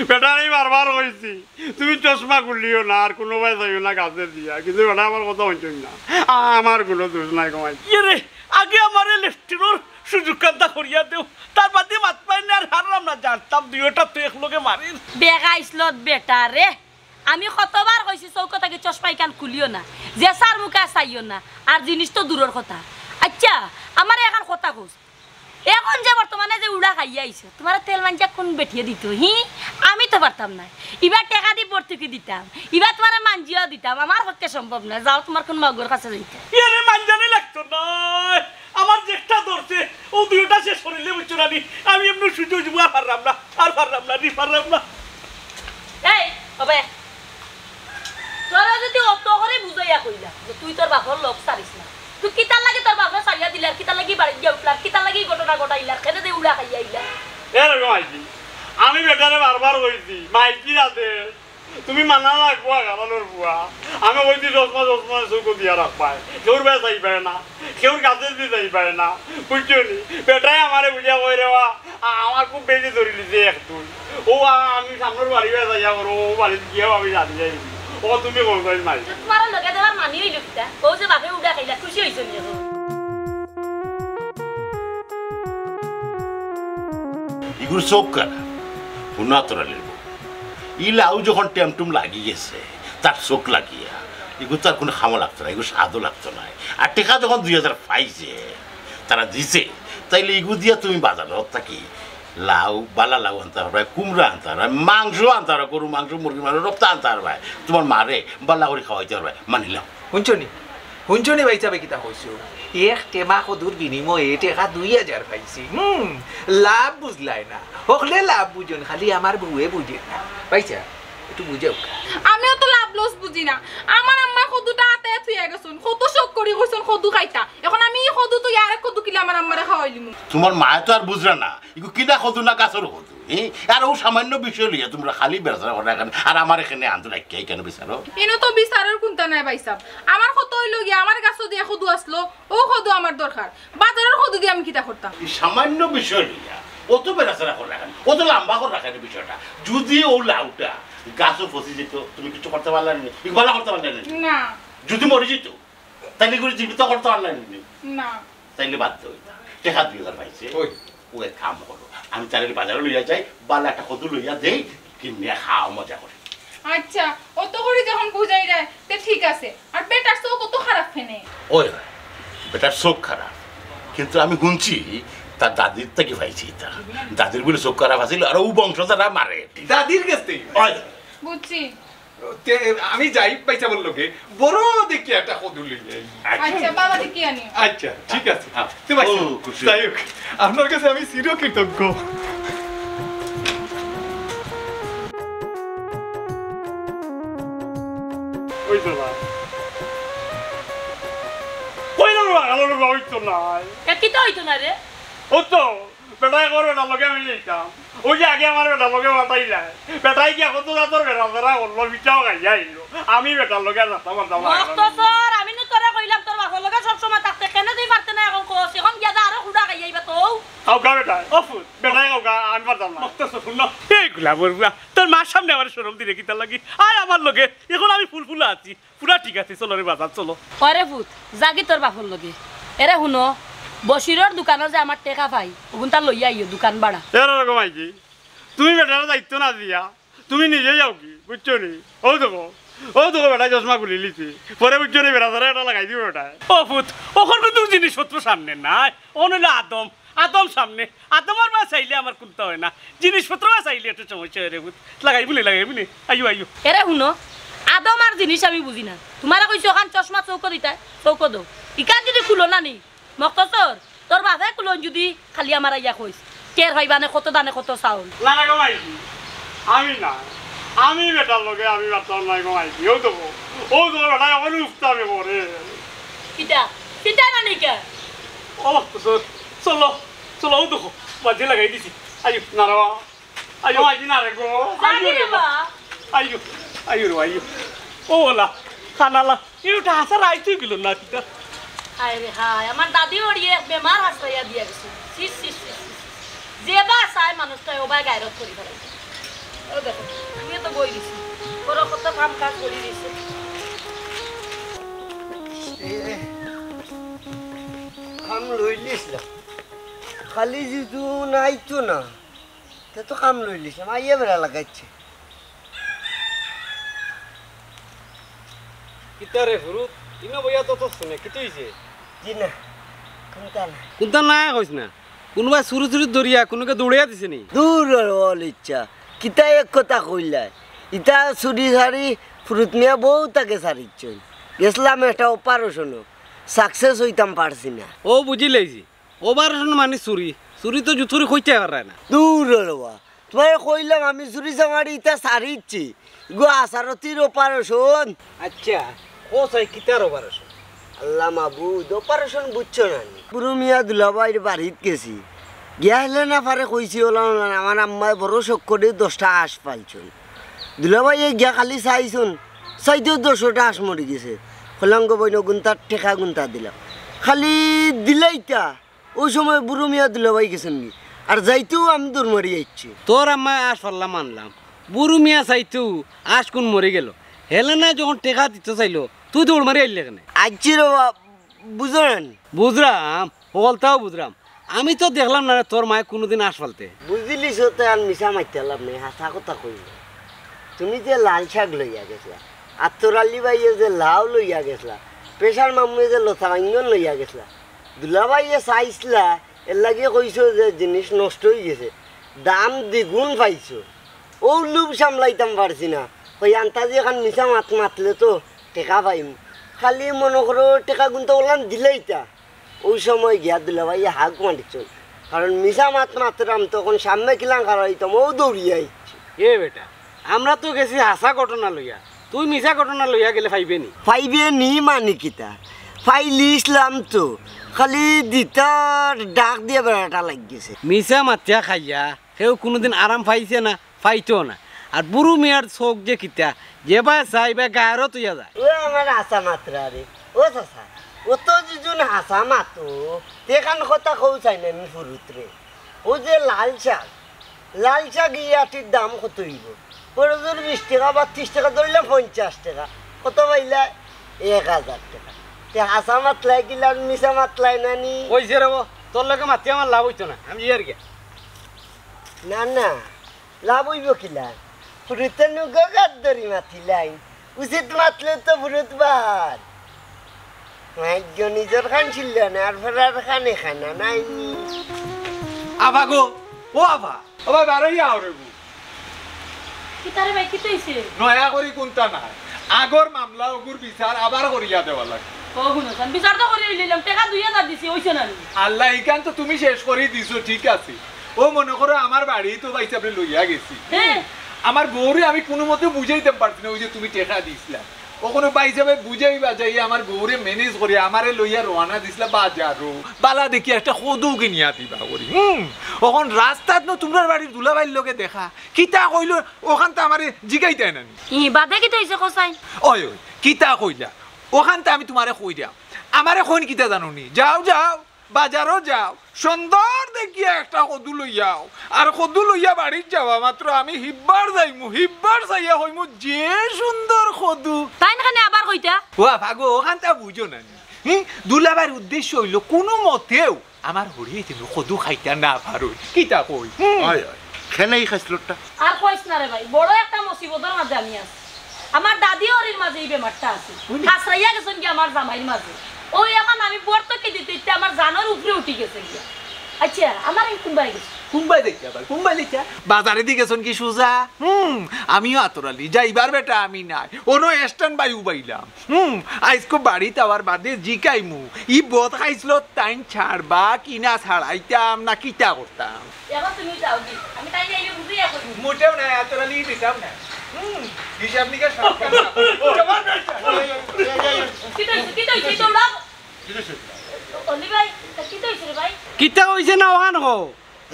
বেটারে বারবার কইছি, "তুমি চশমা খুলিও না, আর কুনুবায় যাইও না গাছে দিয়া", কিন্তু বেটা আমার কথা হুনছইন না। আ-, আমার কুনু দোষ নাই, ঘুমাইছি। ইয়ে রে, আগে আমারে লেট্রিনর সুযোগ কান্তা করিয়া দেও, তার বাদে মাত পাই না আর হারলাম না, জানতাম দুইওটা তো একলগে মারির। বেগাইছলত বেটা রে, আমি কতবার কইছি চউখ থাকি চশমা ইখান খুলিও না, যে সার মুখে চাইও না, আর জিনিস তো দূরর কথা। আইচ্ছা, আমারে এখান কথা কও, এখন যে বর্তমানে যে উড়া খাইয়া আইছো, তুমারে তেল মাঞ্জা কুন বেটিয়ে দিতো, হি? আমি তো পারতাম না। ইবার টেকা দি ভর্তুকি দিতাম, ইবার তুমারে মাঞ্জিয়াও দিতাম, আমার পক্ষে সম্ভব না। যাও, তুমার কুন মাউগর কাছে যাইতা। এরে মাঞ্জানি লাগতো না, আমার যেটা ধরছে, ও দুইটা শেষ করিলে বুঝছো না নি? আমি এমনে সহ্য অইবো, আর পারলাম না, আর পারলাম না, নি পারলাম না। এই, ওবে, তোরে যদি অত করি বুঝাইয়া কইলাম যে তুই তোর বাপর লগ ছাড়িস না, তুই কিতার লাগি তোর বাপরে ছাড়িয়া দিলে, আর কিতার লাগি বাড়িত গিয়া উঠলে, আর কিতার লাগি ই ঘটনা ঘটাইলে, আর কেনে দে উড়া খাইয়া আইলে? এ রে গো মাইজি, আমি বেটারে বারবার কইছি, মাইজির আদেশ, তুমি মানা লাগবো, আগালানোর বুয়া। আমি কইছি চশমা, চশমা চউখ দিয়া রাখবায়, কেউর বায় চাইবায় না। কেউর কাছে দি যাইবায় না, বুঝছো নি? বেটায় আমারে বুঝিয়া কয় রে বা, আ-, আমার খুব বেশি ধরিলিছে এক দুই। ও আ-, আমি সামনর বাড়ি বায় যাইয়া করো, ও বাড়িত গিয়াও আমি জানি যাই। ও তুমি কও তাই নাই। তো তুমার লগে দেওয়ার মানি অইলো কিতা? ও যে বাপে উড়া খাইলা, খুশি অইছো নি এখন? ইগুর চউখ কানা, হুনা তোরা লেবো। ই লাউ যখন টেমটুম লাগি গেছে, তার চউখ লাগিয়া, ইগু তার কুনু কামো লাগতো না, ইগু স্বাদও লাগতো না। আর টেকা যখন দুই হাজার পাইছে, তারা দিছে, তাইলে ইগু দিয়া তুমি বাজারো থাকি লাউ, বালা লাউ আনতা পারবায়, কুমড়া আনতা পারবায়, মাংস আনতা পারবায়, গরু মাংস, মুরগি মাংস, রক্ত আনতা পারবায়, তুমার মারে বালা করি খাওয়াইতা পারবায়, মানিলাম। হুনছো নি? হুনছো নি ভাইসাবে কিতা কইছো? এক টেমা কদুর বিনিময়ে টেকা দুই হাজার পাইছি। হুম, লাভ বুঝলায় না। হকলে লাভ বুঝইন, খালি আমার বউয়ে বুঝে না। ভাইসাব, একটু বুঝাও। আমিও তো লাভ লস বুঝি না। আমার আম্মায় কদুটা আতে থুইয়া গেছইন, কত শখ করি কইছইন কদু খাইতা। এখন আমি ই কদু থুইয়া আরেক কদু কিলা আমার আম্মারে খাওয়াইলিমু। তুমার মায়ে তো আর বুঝরা না, ইগু কিনা কদু না গাছর কদু, হি? আর অউ সামান্য বিষয় লইয়া তুমরা খালি বেড়াছেড়া কররায় কেনে, আর আমার এখানে আনতো রাখিয়া কেনে বিচারো? ইনো তো বিচারর কুন্তা নাই ভাইসাব। আমার কথা অইলো গিয়া, আমার গাছো দিয়া কদু আছলো, অউ কদু আমার দরকার। বাজারর কদু দিয়া আমি কিতা করতাম? ই সামান্য বিষয় লইয়া অত বেড়াছেড়া কররায় কেনে, অত লাম্বা কররায় কেনে বিষয়টা। যুদি অউ লাউটা গাছো ফসি যাইতো, তুমি কিচ্ছু করতা পারলায় নি, ইকবালা করতা পারলায় নি। না। যুদি মরি যাইতো, তাইলে ইগুরে জীবিত করতা পারলায় নি। না। তাইলে বাদ দেও ইতা। টেকা দুই হাজার পাইছে। অউ এক কাম করো, আমি তারে বাজারো লইয়া যাই, ভালা একটা কদু লইয়া দেই, কিনিয়া খাও, মজা করি। আচ্ছা, অত করি যখন বুঝাইরায়, তে ঠিক আছে। আর বেটার চউখ অত খারাপ কেনে? অয়, অয়, বেটার চউখ খারাপ, কিন্তু আমি হুনছি তার দাদির থাকি পাইছে ইতা। দাদির বুলে চউখ খারাপ আছিল, আর অউ বংশ যারা মারে। দাদির গেছ থাকি? অয়। বুঝছি। তে আমি যাই ভাইসাবর লগে, বড় দেখিয়া একটা কদু লইয়া আই। আচ্ছা, ভালা দেখিয়া আনিও। আচ্ছা, ঠিক আছে। হ্যাঁ। তে ভাইসাব, ও, খুশি। যাই হোক, আপনার কাছে আমি চিরকৃতজ্ঞ। অউ তো না। কইলাম না, অইতো না। এ, কিতা অইতো না রে? অউ তো বেটায় কর বেটার লগে আমি যাইতাম। অউ যে আগে আমার বেটার লগে মাতাইলায়। বেটায় গিয়া কত জাতর বেড়াছেড়া করলো, মিঠাও খাইয়া আইলো। আমি বেটার লগে আর যাইতাম পারতাম না। মখতছর, আমি নু তোরে কইলাম তোর বাপর লগে সবসময় থাকতে, কেনে তুই পারতে না অখন কস? অখন গিয়া যা আরো খুড়া খাইয়া আইবা তো। খাউক্কা বেটায়, ও ফুত, বেটায় খাউক্কা, আমি পারতাম না। মখতছর, হুন না। এই গোলামর পুয়া, তোর মার সামনে আমারে শরম দিরে কিতার লাগি? আয় আমার লগে, অখন আমি ফুলফুলা আছি। পুরা ঠিক আছে, চলো রে বাজার, চলো। অয় রে ফুত, যাগি তোর বাপর লগে। এরে হুনো, বশিরর দোকানো যে আমার টেকা পাই, অগুনতা লইয়া আইও, দোকান ভাড়া। এরে রকম আইছি, তুমি বেটারে দায়িত্ব না দিয়া, তুমি নিজে যাওগি, বুঝছো নি? অউ দেখো, অউ দেখো বেটায় চশমা খুলিলিছে। পরে বুঝছো নি, বেড়াছেড়া একটা লাগাই দিবো বেটায়। ও ফুত, অখন কিন্তু জিনিসপত্র সামনে নাই, অখন অইলো আদম। আদম সামনে, আদমর বায় চাইলে আমার কুন্তা অয় না, জিনিসপত্র বায় চাইলে একটু সমস্যা অয় রে ফুত। লাগাইবো নে, লাগাইবো নে, আইও, আইও। এরে হুনো, আদম আর জিনিস আমি বুঝি না। তুমারে কইছি অখান চশমা চউখো দিতায়, চউখো দেও। ইখান যুদি খুলো না নি, মখতছর, তোর বাপে খুলইন যুদি খালি আমারে আইয়া কইস, টের পাইবা নে কত ধানে কত চাউল। না, না গো মাইজি, আমি না, আমি বেটার লগে আমি পারতাম না গো মাইজি। অউ দেখো, অউ দেখো বেটায় অখন উফতামি করে। কিতা? কিতা না নি কে? ও মখতছর, চলো। চলো, অউ দেখো, বাজি লাগাই দিছি। আইও, নারবা। আইও, আইও না রে গো। জানি আইও রে রে বা। বা। আইও, আইও রে, আইও। ও ওলা, খানালা, ইটা হাছা রাইত অই গেল না কিতা? হায় রে হায়, আমার দাদি ওড়িয়ে এক বেমার হাছাইয়া দিয়া গেছে। ছি, ছি, ছি, ছি, ছি। যে বা চায় মানুষটা, ও বায় গায়রত করি ফেলাই। ও দেখো, আমি তো বই দিছি। বড় কত কাম কাজ করি দিছে। এ, কাম লইলিস না। খালি যদি নাইতো না, তে তো কাম লইলিস না। মাইয়া বেড়া লাগাইছে। কিতা রে ফুরুত, ইনো বইয়া তো তো শুনে, কিতা অইছে? জি না, কুন্তা না। কুন্তা না কইস না। কুনুবায় চুরি চুরি ধরিয়া কুনুকে দৌড়াইয়া দিছে নি? দূর হ, অল ইচ্ছা। কিতা এক কথা কইলায়? ইতা চুরি সারি ফুরুত মিয়া বউত আগে সারিছইন। গেছলাম একটা অপারেশনো, success অইতাম পারছি না। ও বুঝিলাইছি, অপারেশন মানি চুরি, চুরি তো জুত করি কইতায় পাররায় না। দূর হ রে বা, তুমারে কইলাম আমি চুরি চামারি ইতা সারিচ্ছি। ইগু আছারতির অপারেশন। আচ্ছা, কও চাই কিতার অপারেশন? আল্লা মাবুদ, অপারেশন বুঝছো না নি? বুরু মিয়া দুলাভাইর বাড়িত গেছি। গিয়া হেলে না পারে কইছি, ওলা ওলা, আমার আম্মায় বড় শখ করি দশটা হাঁস পালছইন। দুলাভাইয়ে গিয়া খালি চাইছইন, চাইতেউ দশটা হাঁস মরি গেছে। কইলাম গো বইন, অগুনতার টেকা গুনতা দিলাম। খালি দিলাইতা। অউ সময় বুরু মিয়া দুলাভাই গেছইন গি। আর যাইতেউ আমি দৌড় মারি আইছি। তোর আম্মায় হাঁস পাললা মানলাম, বুরু মিয়া চাইতেউ হাঁস কুন মরি গেল। হেলেনায় যখন টেকা দিতো চাইলো, তুই দৌড় মারি আইলে কেনে? আইছি রে বা, বুঝো না নি? বুঝরাম, হকলতাউ বুঝরাম। আমি তো দেখলাম না রে তোর মায়ে কুনুদিন হাঁস পালতে। বুঝিলিছো তে আর মিছা মাতিয়া লাভ নাই, হাছা কথা কইলে। তুমি যে লাল শাক লইয়া গেছলা, আত্তর আলী ভাইয়ে যে লাউ লইয়া গেছলা, পেশার মামুয়ে যে লতা বাইঙ্গন লইয়া গেছলা, দুলাভাইয়ে চাইছলা, এরলাগি কইছো যে জিনিস নষ্ট অইগেছে, দাম দ্বিগুণ পাইছো। অউ লোভ সামলাইতাম পারছি না। কই আন্তাজি এখান মিছা মাত মাতলে তো টেকা পাইমু। খালি মনো করো টেকা গুনতা ওলান দিলাইতা। অউ সময় গিয়া দুলাভাইয়ে হাক মারিছইন। কারণ মিছা মাত মাতরাম তখন সামনে কিলান খাড়া অইতাম, অউ দৌড়িয়া আইছি। এ বেটা, আমরা তো গেছি হাছা ঘটনা লইয়া, তুই মিছা ঘটনা লইয়া গেলে পাইবে নি? পাইবে নি মানি কিতা? ফাইলিছলাম তো, খালি দিতার ডাক দিয়া বেড়াটা লাগিগেছে। মিছা মাতিয়া খাইয়া কেউ কুনুদিন আরাম পাইছে না, পাইতো না। আর বুরু মিয়ার চউখ যে কিতা, যেবায় চায় ইবায় গায়রো তইয়া যায়। ও আমার হাছা মাতরা রে, ও চাচা, ও তো যেজন হাছা মাতো, তে এখান কথা কও চাই না আমি ফুরুতরে। ও যে লাল শাক, লাল শাক ই আটির দাম কত অইবো? বড়জোর বিশ টেকা বা ত্রিশ টেকা, ধরিলাম পঞ্চাশ টেকা। কত পাইলা? এক হাজার টেকা। তে হাছা মাতলায় কিলা, মিছা মাতলায় না নি? অইছে রে বা, তোর লগে মাতি আমার লাভ অইতো না, আমি যাইয়ার গিয়া। না, না, লাভ অইবো কিলা? ফুরুতে নুগো গাত ধরি মাতিলাইন। উচিত মাতলে তো ফুরুত বার। মাইগ্য নিজর খান ছিল না, আর ফেরার খানে খানা নাই নি। আবা গো, ও আবা, ও বাবা, বারইয়া আও রে গো। কিতা রে ভাই, কিতা অইছে? নয়া করি কুনতা নাই। আগর মামলা অগুর বিচার আবার করিয়া দেওয়া লাগে। ও হুনো চাইন, বিচার তো করিয়া লইলাম, টেকা দুই হাজার দিছি, অইছে না নি? আল্লাহ, ইখান তো তুমি শেষ করি দিছো, ঠিক আছে। ও মনো করো আমার বাড়ি তো ভাইসাবরে লইয়া গেছি। হ্যাঁ। আমার বউরে আমি কুনুমতে বুঝাইতাম পারছি না, ওই যে তুমি টেকা দিছলা। অখনো ভাইসাবে বুঝাই বাজাই আমার বউরে manage করি আমারে লইয়া রওয়ানা দিছলা বাজারো। বালা দেখি একটা কদু কিনিয়া দিবা করি। হুম, অখন রাস্তাত নু তুমরার বাড়ির দুলাভাইর লগে দেখা। কিতা কইলো, অখান তো আমারে জিগাইতায় না নি? ই বাদে কিতা অইছে কও চাইন? ওই, ওই, কিতা কইলা? অখান তো আমি তুমারে কইরাম। আমারে কইন কিতা জানো নি? যাও, যাও, বাজারো যাও, সুন্দর দেখিয়া একটা কদু লইয়া আও। আর কদু লইয়া বাড়িত যাওয়া মাত্র আমি হিব্বার যাইমু, হিব্বার চাইয়া কইমু, "যে সুন্দর কদু।" তাইন খানে আবার কইতা? ও আফা গো, অখান তা বুঝো না নি। হুম? দুলাভাইর উদ্দেশ্য অইলো কুনুমতেউ আমার হরিয়ে যেন কদু খাইতা না পারইন। কিতা কই? হুম। অয়, অয়। খেনেই খাইছলটা। আর কইছ না রে ভাই, বড় একটা মুসিবতর মাঝে আমি আছি। আমার দাদি হরির মাঝে ই বেমারটা আছে। হুনি। হাসরাইয়া গেছইন গি আমার জামাইর মাঝে। ওই অখন আমি ভর্তুকি দিতে দিতে আমার জানর উপরে উঠি গেছে গিয়া। আচ্ছা, আমার এই কুনবায় গেছে? কুনবায় যাইতা আবার? কুনবায় যাইতা? বাজারেদি গেছইন গি সুজা? হুম, আমিও আতর আলী, যাইবার বেটা আমি নায়। অনো stand by উবাইলাম। হুম, আইজকু বাড়িত আওয়ার বাদে জিকাইমু, ই বদ খাইছলত তাইন ছাড়বা কি না ছাড়াইতাম না কিতা করতাম? এবার তুমি যাও গি, আমি তাইন আইলে বুঝাইয়া কইমু। মোটেও না, আতর আলী দিতাম না। হুম, হিসাব নিকাশ সব করতাম। কিতা অইছে, কিতা অইছে, তোমরা? অলি ভাই, তা কিতা অইছে রে ভাই? কিতা অইছে না অখান কও?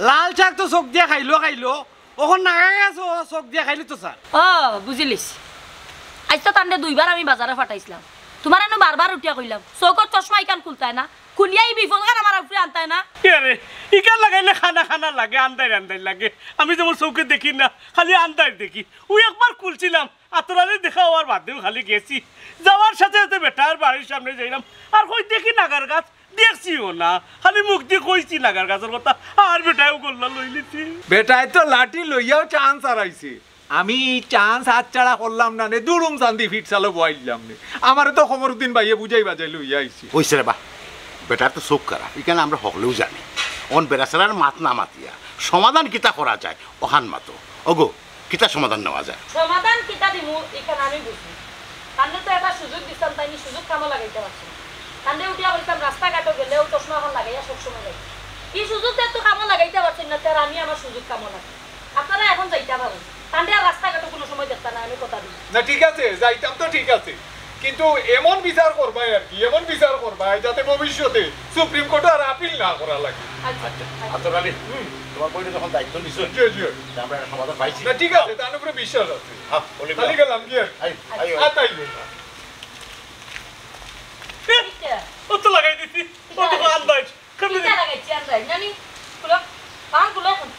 লাল শাক তো চউখ দিয়া খাইলো, খাইলো। অখন নাগা গাছ চউখ দিয়া খাইলো তো স্যার। ও, বুঝিলিছি। আইজ তো তানরে দুইবার আমি বাজারে ফাটাইছলাম। তুমারে নু বারবার উঠিয়া কইলাম, চউখর চশমা ইখান খুলতায় না, খুলিয়া ই বিপদখান আমার উপরে আনতায় না। এরে, ইখান লাগাইলে খানা খানা লাগে, আন্দাইর আন্দাইর লাগে। আমি যেমন চউখে দেখি না, খালি আন্দাইর দেখি। ওই একবার খুলছিলাম, আতর আলী দেখা অওয়ার বাদেউ খালি গেছি। যাওয়ার সাথে সাথে বেটার বাড়ির সামনে যাইলাম, আর কই দেখি নাগার গাছ, দেখছিও না, খালি মুখদি কইছি নাগার গাছর কথা, আর বেটায়ও গল্লা লইলিছি। বেটায় তো লাঠি লইয়াও chance হারাইছে। আমি ই chance হাতছাড়া করলাম না নে, দুরুম চান্দি ফিটসালো বওয়াইলাম নে। আমারে তো কমরুদ্দিন ভাইয়ে বুঝাই বাজাই লইয়া আইছে। অইছে রে বা, বেটার তো চউখ খারাপ, ইখান আমরা হকলেউ জানি। অন বেটাছেড়ার মাত না মাতিয়া সমাধান কিতা করা যায়, অখান মাতো। ওগো, কিতা সমাধান নেওয়া যায়? সমাধান কিতা দিমু, ইখান আমি বুঝি। তানরে তো একটা সুযোগ দিছলাম, তাইন ই সুযোগ কামো লাগাইতা পারছইন না। তানরে উঠিয়া কইতাম, রাস্তাঘাটো গেলেউ চশমা অখান লাগাইয়া সবসময় যাইতা। ই সুযোগ তো কামো লাগাইতা পারছইন না, তে আর আমি আমার সুযোগ কামো লাগাই। আপনারা অখন যাইতা পারইন। তানরে আর রাস্তাঘাটো কুনু সময় দেখতা নায়, আমি কথা দিলাম। না, ঠিক আছে, যাইতাম তো ঠিক আছে, কিন্তু এমন বিচার করবায় আর কি, এমন বিচার করবায় যাতে ভবিষ্যতে সুপ্রিম কোর্টে আর আপিল না করা লাগে। আচ্ছা, আচ্ছা, আচ্ছা। আতর আলী, হুম। তুমার বইনে যখন দায়িত্ব নিছো, জি, জি। তে আমরা একটা সমাধান পাইছি। না, ঠিক আছে, তার উপরে বিশ্বাস আছে। হ্যাঁ, অলি ভাই। খালি গেলাম গিয়া। I, I, I. আর তাই না। ও তো লাগাই দিছি। ও তো আন্দাজ। কিতা লাগাইছি আন্দাজ? নানি, খুলো। পান খুলো অখন।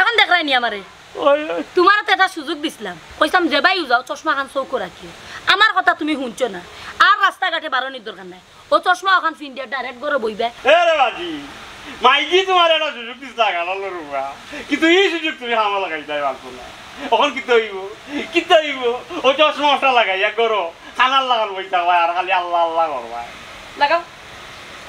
অখন দেখরায় নি আমারে? ওই, ওই। তুমারে তো একটা সুযোগ দিছলাম। কইছলাম, যেবায়উ যাও, চশমাখান চউখো রাখিও। আমার কথা তুমি হুনছো না। আর রাস্তাঘাটে বারনির দরকার নাই। ও চশমা অখান ফিন্দিয়া direct ঘরো বইবায়। এ রে বাজি, মাইজি তুমারে একটা সুযোগ দিছলা, গালালো রুবা। কিন্তু ই সুযোগ তুমি কামো লাগাইতায় পারছো না। অখন কিতা অইবো? কিতা অইবো? ও চশমা অটা লাগাইয়া ঘরো খানার লাখান বইতা অয়, আর খালি আল্লাহ আল্লাহ করবায়। লাগাও,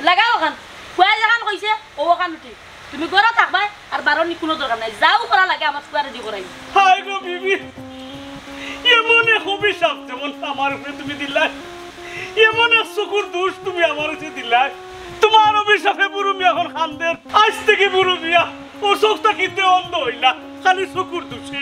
লাগাও অখান। ফুয়ায় যেখান কইছে, অউ অখান ঠিক। তুমি ঘরো থাকবায়, আর বারনির কুনু দরকার নাই। যাউ করা লাগে আমার ফুয়ারে দি করাই। হায় গো বিবি, এমন এক অভিশাপ যেমন আমার উপরে তুমি দিলায়, এমন এক চকুর দোষ তুমি আমার উপরে দিলায়। তুমার অভিশাপে বুরু মিয়া অখন কান্দের। আইজ থাকি বুরু মিয়া অউ চউখ থাকিতে অন্ধ অইলা, খালি চকুর দোষে।